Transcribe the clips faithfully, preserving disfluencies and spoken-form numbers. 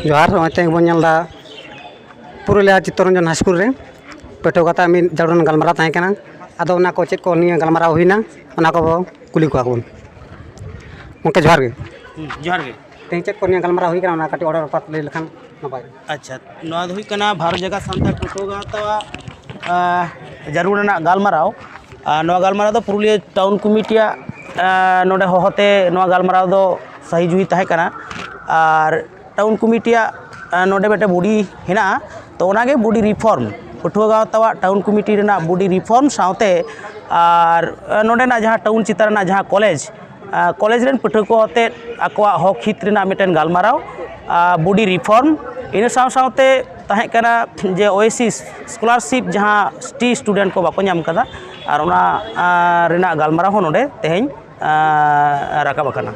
ᱡᱚᱦᱟᱨ᱾ ᱱᱚᱜᱼᱚᱭ ᱛᱮᱦᱮᱧ ᱵᱚᱱ ᱧᱮᱞ ᱮᱫᱟ ᱯᱩᱨᱩᱞᱤᱭᱟ ᱪᱤᱛᱛᱚᱨᱚᱧᱡᱚᱱ ᱦᱟᱭ ᱥᱠᱩᱞ ᱨᱮ ᱯᱟᱹᱴᱷᱩᱣᱟᱹ ᱜᱟᱶᱛᱟ ᱢᱤᱫ ᱡᱟᱹᱨᱩᱲᱟᱱ ᱜᱟᱞᱢᱟᱨᱟᱣ ᱛᱟᱦᱮᱸ ᱠᱟᱱᱟ᱾ ᱟᱫᱚ ᱚᱱᱟ ᱠᱚ ᱪᱮᱫ ᱠᱚ ᱱᱤᱭᱟᱹ ᱜᱟᱞᱢᱟᱨᱟᱣ ᱦᱩᱭᱱᱟ, ᱚᱱᱟ ᱠᱚᱵᱚ ᱠᱩᱞᱤ ᱠᱚᱣᱟ ᱵᱚᱱ᱾ ᱜᱚᱢᱠᱮ, ᱡᱚᱦᱟᱨ ᱜᱮ᱾ ᱦᱩᱸ, ᱡᱚᱦᱟᱨ ᱜᱮ᱾ ᱛᱮᱦᱮᱧ ᱪᱮᱫ ᱠᱚ ᱱᱤᱭᱟᱹ ᱜᱟᱞᱢᱟᱨᱟᱣ ᱦᱩᱭ ᱠᱟᱱᱟ, ᱚᱱᱟ ᱠᱟᱹᱴᱤᱡ ᱚᱰᱚᱠ ᱨᱟᱯᱟᱛ ᱞᱟᱹᱭ ᱞᱮᱠᱷᱟᱱ ᱱᱟᱯᱟᱭ᱾ ᱟᱪᱪᱷᱟ, ᱱᱚᱣᱟ ᱫᱚ ᱦᱩᱭᱩᱜ ᱠᱟᱱᱟ ᱵᱷᱟᱨᱚᱛ ᱡᱟᱠᱟᱛ ᱥᱟᱱᱛᱟᱲ ᱯᱟᱹᱴᱷᱩᱣᱟᱹ ᱜᱟᱶᱛᱟᱣᱟᱜ, ᱟᱸ, ᱡᱟᱹᱨᱩᱲ ᱨᱮᱱᱟᱜ ᱜᱟᱞᱢᱟᱨᱟᱣ᱾ ᱟᱨ ᱱᱚᱣᱟ ᱜᱟᱞᱢᱟᱨᱟᱣ ᱫᱚ ᱯᱩᱨᱩᱞᱤᱭᱟᱹ ᱴᱟᱣᱩᱱ ᱠᱚᱢᱤᱴᱤᱭᱟᱜ, ᱟᱸ, ᱱᱚᱰᱮ ᱦᱚᱦᱚᱛᱮ ᱱᱚᱣᱟ ᱜᱟᱞᱢᱟᱨᱟᱣ ᱫᱚ ᱥᱟᱹᱦᱤ ᱡᱩᱦᱤ ᱛᱟᱦᱮᱸ ᱠᱟᱱᱟ᱾ ᱟᱨ ᱴᱟᱣᱩᱱ ᱠᱚᱢᱤᱴᱤᱭᱟᱜ, ᱟᱸ, ᱱᱚᱰᱮ ᱢᱤᱫᱴᱮᱱ ᱵᱚᱰᱤ ᱦᱮᱱᱟᱜᱼᱟ, ᱛᱚ ᱚᱱᱟᱜᱮ ᱵᱚᱰᱤ ᱨᱤᱯᱷᱚᱨᱢ, ᱯᱟᱹᱴᱷᱩᱣᱟᱹ ᱜᱟᱶᱛᱟᱣᱟᱜ ᱴᱟᱣᱩᱱ ᱠᱚᱢᱤᱴᱤ ᱨᱮᱱᱟᱜ ᱵᱚᱰᱤ ᱨᱤᱯᱷᱚᱨᱢ ᱥᱟᱶᱛᱮ ᱟᱨ, ᱟᱸ, ᱱᱚᱰᱮᱱᱟᱜ ᱡᱟᱦᱟᱸ ᱴᱟᱣᱩᱱ ᱪᱮᱛᱟᱱ ᱨᱮᱱᱟᱜ ᱡᱟᱦᱟᱸ ᱠᱚᱞᱮᱡᱽ, ᱟᱸ, ᱠᱚᱞᱮᱡᱽ ᱨᱮᱱ ᱯᱟᱹᱴᱷᱩᱣᱟᱹ ᱠᱚ ᱟᱛᱮᱫ ᱟᱠᱚᱣᱟᱜ ᱦᱚᱠ ᱦᱤᱛ ᱨᱮᱱᱟᱜ ᱢᱤᱫᱴᱮᱱ ᱜᱟᱞᱢᱟᱨᱟᱣ, ᱟᱸ, ᱵᱚᱰᱤ ᱨᱤᱯᱷᱚᱨᱢ᱾ ᱤᱱᱟᱹ ᱥᱟᱶ ᱥᱟᱶᱛᱮ ᱛᱟᱦᱮᱸ ᱠᱟᱱᱟ ᱡᱮ ᱳᱭᱮᱥᱤᱥ ᱥᱠᱚᱞᱟᱨᱥᱤᱯ ᱡᱟᱦᱟᱸ ᱥᱴᱤ ᱥᱴᱩᱰᱮᱱᱴ ᱠᱚ ᱵᱟᱠᱚ ᱧᱟᱢ ᱠᱟᱫᱟ, ᱟᱨ ᱚᱱᱟ, ᱟᱸ, ᱨᱮᱱᱟᱜ ᱜᱟᱞᱢᱟᱨᱟᱣ ᱦᱚᱸ ᱱᱚᱰᱮ ᱛᱮᱦᱮᱧ, ᱟᱸ, ᱨᱟᱠᱟᱵ ᱟᱠᱟᱱᱟ᱾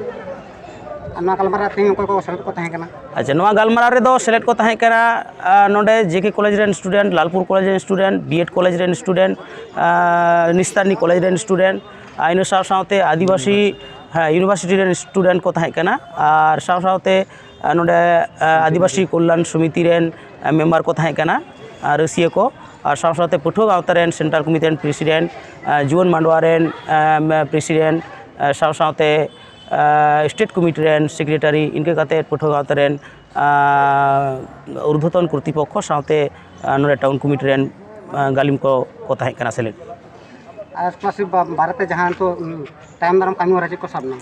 ᱟᱨ ᱱᱚᱣᱟ ᱜᱟᱞᱢᱟᱨᱟᱣ ᱨᱮ ᱛᱮᱦᱮᱧ ᱚᱠᱚᱭ ᱠᱚ ᱥᱮᱞᱮᱫ ᱠᱚ ᱛᱟᱦᱮᱸ ᱠᱟᱱᱟ? ᱟᱪᱪᱷᱟ, ᱱᱚᱣᱟ ᱜᱟᱞᱢᱟᱨᱟᱣ ᱨᱮᱫᱚ ᱥᱮᱞᱮᱫ ᱠᱚ ᱛᱟᱦᱮᱸ ᱠᱟᱱᱟ, ᱟᱸ, ᱱᱚᱰᱮ ᱡᱮ ᱠᱮ ᱠᱚᱞᱮᱡᱽ ᱨᱮᱱ ᱥᱴᱩᱰᱮᱱᱴ, ᱞᱟᱞᱯᱩᱨ ᱠᱚᱞᱮᱡᱽ ᱨᱮᱱ ᱥᱴᱩᱰᱮᱱᱴ, ᱵᱤ ᱮᱰ ᱠᱚᱞᱮᱡᱽ ᱨᱮᱱ ᱥᱴᱩᱰᱮᱱᱴ, ᱟᱸ, ᱱᱤᱥᱛᱟᱱᱤ ᱠᱚᱞᱮᱡᱽ ᱨᱮᱱ ᱥᱴᱩᱰᱮᱱᱴ, ᱟᱨ ᱤᱱᱟᱹ ᱥᱟᱶ ᱥᱟᱶᱛᱮ ᱟᱹᱫᱤᱵᱟᱹᱥᱤ, ᱦᱮᱸ, ᱤᱭᱩᱱᱤᱵᱷᱟᱨᱥᱤᱴᱤ ᱨᱮᱱ ᱥᱴᱩᱰᱮᱱᱴ ᱠᱚ ᱛᱟᱦᱮᱸ ᱠᱟᱱᱟ, ᱟᱨ ᱥᱟᱶ ᱥᱟᱶᱛᱮ, ᱟᱸ, ᱱᱚᱰᱮ, ᱟᱸ, ᱟᱹᱫᱤᱵᱟᱹᱥᱤ ᱠᱚᱞᱭᱟᱱ ᱥᱚᱢᱤᱛᱤ ᱨᱮᱱ, ᱟᱸ, ᱢᱮᱢᱵᱟᱨ ᱠᱚ ᱛᱟᱦᱮᱸ ᱠᱟᱱᱟ, ᱟᱨ ᱨᱟᱹᱥᱤᱭᱟᱹ ᱠᱚ, ᱟᱨ ᱥᱟᱶ ᱥᱟᱶᱛᱮ ᱯᱟᱹᱴᱷᱩᱣᱟᱹ ᱜᱟᱶᱛᱟ ᱨᱮᱱ ᱥᱮᱱᱴᱨᱟᱞ ᱠᱚᱢᱤᱴᱤ ᱨᱮᱱ ᱯᱨᱮᱥᱤᱰᱮᱱᱴ, ᱟᱸ, ᱡᱩᱣᱟᱹᱱ ᱢᱟᱰᱣᱟ ᱨᱮᱱ, ᱟᱸ, ᱯᱨᱮᱥᱤᱰᱮᱱᱴ, ᱟᱸ, ᱥᱟᱶ ᱥᱟᱶᱛᱮ, ᱟᱸ, ᱥᱴᱮᱴ ᱠᱚᱢᱤᱴᱤ ᱨᱮᱱ ᱥᱮᱠᱨᱮᱴᱟᱨᱤ, ᱤᱱᱠᱟᱹ ᱠᱟᱛᱮᱫ ᱯᱟᱹᱴᱷᱩᱣᱟᱹ ᱜᱟᱶᱛᱟ ᱨᱮᱱ, ᱟᱸ, ᱩᱨᱫᱷᱚᱛᱚᱱ ᱠᱚᱨᱛᱨᱤᱯᱚᱠᱠᱷᱚ ᱥᱟᱶᱛᱮ, ᱟᱸ, ᱱᱚᱰᱮ ᱴᱟᱣᱩᱱ ᱠᱚᱢᱤᱴᱤ ᱨᱮᱱ, ᱟᱸ, ᱜᱟᱹᱞᱤᱢ ᱠᱚ, ᱠᱚ ᱛᱟᱦᱮᱸ ᱠᱟᱱᱟ ᱥᱮᱞᱮᱫ᱾ ᱟᱨ ᱥᱠᱚᱞᱟᱨᱥᱤᱯ ᱵᱟ-, ᱵᱟᱨᱮᱛᱮ ᱡᱟᱦᱟᱸ ᱱᱤᱛᱚᱜ, ᱩᱸ, ᱛᱟᱭᱚᱢ ᱫᱟᱨᱟᱢ ᱠᱟᱹᱢᱤ ᱦᱚᱨᱟ ᱪᱮᱫ ᱠᱚ ᱥᱟᱵ ᱮᱱᱟ?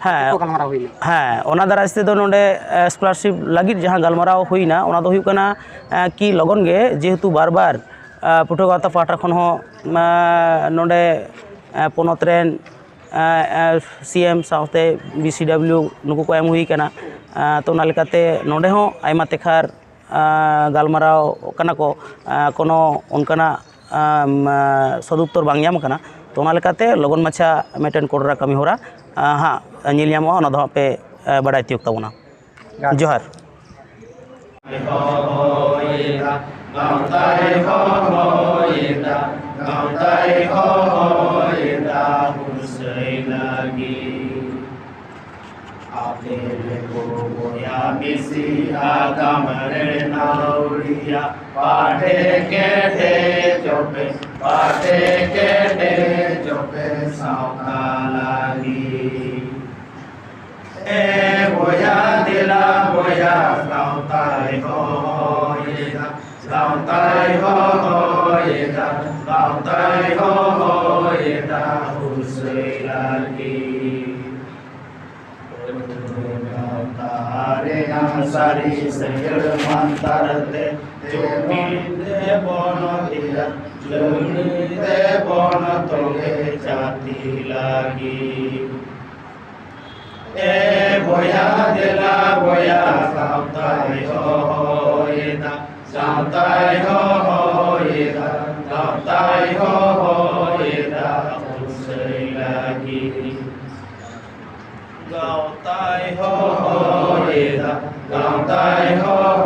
ᱦᱮᱸ᱾ ᱪᱮᱫ ᱠᱚ ᱜᱟᱞᱢᱟᱨᱟᱣ ᱦᱩᱭᱱᱟ? ᱦᱮᱸ, ᱚᱱᱟ ᱫᱟᱨᱟᱭ ᱛᱮᱫᱚ ᱱᱚᱰᱮ, ᱮ, ᱥᱠᱚᱞᱟᱨᱥᱤᱯ ᱞᱟᱹᱜᱤᱫ ᱡᱟᱦᱟᱸ ᱜᱟᱞᱢᱟᱨᱟᱣ ᱦᱩᱭᱱᱟ, ᱚᱱᱟ ᱫᱚ ᱦᱩᱭᱩᱜ ᱠᱟᱱᱟ, ᱮ, ᱠᱤ ᱞᱚᱜᱚᱱ ᱜᱮ, ᱡᱮᱦᱮᱛᱩ ᱵᱟᱨ ᱵᱟᱨ, ᱮ, ᱯᱟᱹᱴᱷᱩᱣᱟᱹ ᱜᱟᱶᱛᱟ ᱯᱟᱦᱴᱟ ᱠᱷᱚᱱ ᱦᱚᱸ, ᱮ, ᱱᱚᱰᱮ, ᱮ, ᱯᱚᱱᱚᱛ ᱨᱮᱱ, ᱮ, ᱮ, ᱥᱤ ᱮᱢ ᱥᱟᱶᱛᱮ ᱵᱤ ᱥᱤ ᱰᱟᱵᱽᱞᱤᱭᱩ ᱱᱩᱠᱩ ᱠᱚ ᱮᱢ ᱦᱩᱭ ᱠᱟᱱᱟ᱾ ᱮ, ᱛᱚ, ᱚᱱᱟ ᱞᱮᱠᱟᱛᱮ ᱱᱚᱰᱮ ᱦᱚᱸ ᱟᱭᱢᱟ ᱛᱮᱠᱷᱟᱨ ᱟᱸ, ᱜᱟᱞᱢᱟᱨᱟᱣ ᱠᱟᱱᱟ ᱠᱚ, ᱟᱸ, ᱠᱳᱱᱳ ᱚᱱᱠᱟᱱᱟᱜ, ᱟᱸ, ᱥᱚᱫᱩᱛᱛᱚᱨ ᱵᱟᱝ ᱧᱟᱢ ᱠᱟᱱᱟ᱾ ᱛᱚ, ᱚᱱᱟ ᱞᱮᱠᱟᱛᱮ ᱞᱚᱜᱚᱱ ᱢᱟᱪᱷᱟ ᱢᱤᱫᱴᱮᱱ ᱠᱚᱰᱨᱟ ᱠᱟᱹᱢᱤ ᱦᱚᱨᱟ, ᱟᱸ, ᱦᱟᱸᱜ ᱧᱮᱞ ᱧᱟᱢᱚᱜᱼᱟ, ᱚᱱᱟ ᱫᱚ ᱦᱟᱸᱜ ᱯᱮ, ᱟᱸ, ᱵᱟᱰᱟᱭ ᱛᱤᱭᱳᱜ ᱛᱟᱵᱚᱱᱟ᱾ ᱡᱚᱦᱟᱨ᱾ ᱵᱚᱭᱦᱟ ᱢᱤᱥᱤ ᱟᱜᱟᱢ ᱨᱮ ᱱᱟᱹᱣᱲᱤᱭᱟ, ᱯᱟᱴᱷᱮ ᱠᱮᱴᱮᱡᱚᱜ ᱯᱮ, ᱯᱟᱴᱷᱮ ᱠᱮᱴᱮᱡᱚᱜ ᱯᱮ ᱥᱟᱶᱛᱟ ᱞᱟᱹᱜᱤᱫ᱾ ᱮ ᱵᱚᱭᱦᱟ ᱫᱮᱞᱟ ᱵᱚᱭᱦᱟ ᱥᱟᱶᱛᱟᱭ ᱦᱚᱦᱚᱭᱮᱫᱟ, ᱥᱟᱶᱛᱟᱭ ᱦᱚᱦᱚᱭᱮᱫᱟ, ᱥᱟᱶᱛᱟᱭ ᱦᱚᱦᱚᱭᱮᱫᱟ ᱦᱩᱥᱟᱹᱭ ᱞᱟᱹᱜᱤᱫ᱾ ᱜᱟᱶᱛᱟ ᱨᱮᱱᱟᱜ ᱥᱟᱹᱨᱤ ᱥᱟᱹᱭᱟᱹᱲ ᱢᱟᱱᱛᱟᱨ ᱛᱮ ᱡᱩᱢᱤᱫ ᱛᱮᱵᱚᱱ ᱛᱮᱭᱟᱨ, ᱡᱩᱢᱤᱫ ᱛᱮᱵᱚᱱ ᱛᱚᱞᱮ ᱡᱟᱹᱛᱤ ᱞᱟᱹᱜᱤᱫ᱾ ᱮ ᱵᱚᱭᱦᱟ ᱫᱮᱞᱟ ᱵᱚᱭᱦᱟ ᱥᱟᱶᱛᱟᱭ ᱦᱚᱦᱚᱭᱮᱫᱟ, ᱥᱟᱶᱛᱟᱭ ᱦᱚᱦᱚᱭᱮᱫᱟ, ᱥᱟᱶᱛᱟᱭ ᱦᱚᱦᱚᱭᱮᱫᱟ ᱦᱩᱥᱟᱹᱭ ᱞᱟᱹᱜᱤᱫ᱾ ᱜᱟᱶᱛᱟᱭ ᱦᱚᱦᱚᱭᱮᱫᱟ, ᱜᱟᱶᱛᱟᱭ ᱦᱚᱦᱚᱭᱮᱫᱟ᱾